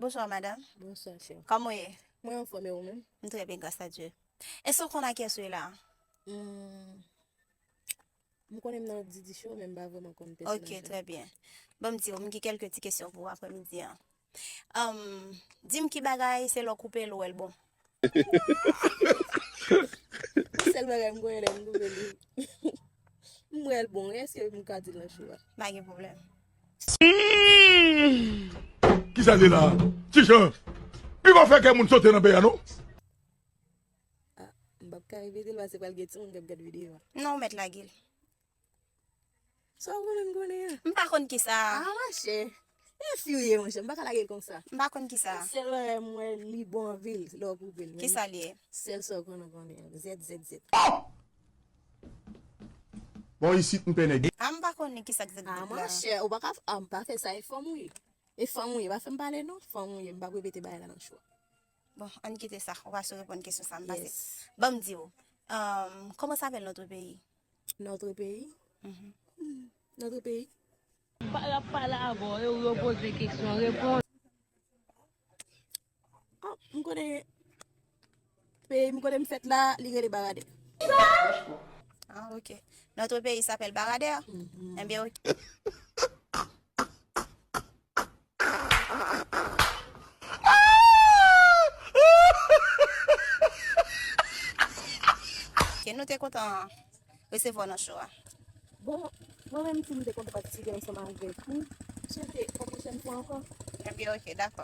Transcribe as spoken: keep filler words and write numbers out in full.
Bonsoir, madame. Bonsoir, chè. Kòman w ye? Mwen anfòm, e ou menm? M trè byen, gras a Dye. Èske w konn a kiyès ou ye la? Hmm. M konnen m nan Didi Show, men m pa vrèman konn pèsonaj la. Ok, trè byen. Ban m di w, m gen kèlke ti kesyon pou ou aprèmidi an. Anm, di m ki bagay se lè w koupe l ou wè l bon. Sèl bagay m konnen lè m koupe l, m wè l bon. Èske m ka di l nan show a? Pa gen pwoblèm. Kisa l ye la? Ti Jan, li pa fè kè moun sote nan bèy a non. Ah, m p ap ka repete l paske pral gen timoun k ap gad videyo a. Non, ou mèt lage l. Sa w konnen m konnen an? M pa konn kisa. Ah, machè. E fi w ye, monchè, m pa ka lage l konsa. M pa konn kisa. Sèl bagay m wè li bon anpil lè w koupe l. Men Kisa l ye? Sèl sa w konnen konnen an. Zèt, zèt, zèt. Bon, isit m pè nèg. Ah, m pa konnen kisa k zèt Ah, zèt la. Machè, ou pa ka, ah, m pa fè sa, e fanm ou ye. E fanm ou ye, pa fè m pale non, fanm ou ye, m p ap repete bagay la nan show. Bon, ann kite sa. Ou pa sou reponn kesyon sa m pase. Yes. Ban m di w. Anm, comment s'appelle notre pays? Notre pays? Mhm. Hmm, notre pays? Pa, y ap pale avè w, e w yo poze kesyon, reponn. Ah, m konnen peyi m kote m fèt la, li rele Baradè. Ah, ok. Notre pays s'appelle Baradè? Ebyen, ok. Ok, nou te kontan resevwa w nan show a. Bon, mwen menm tou m te kontan patisipe ansanm avèk ou. M swete yon pwochèn fwa ankò. Ebyen, ok, dakò.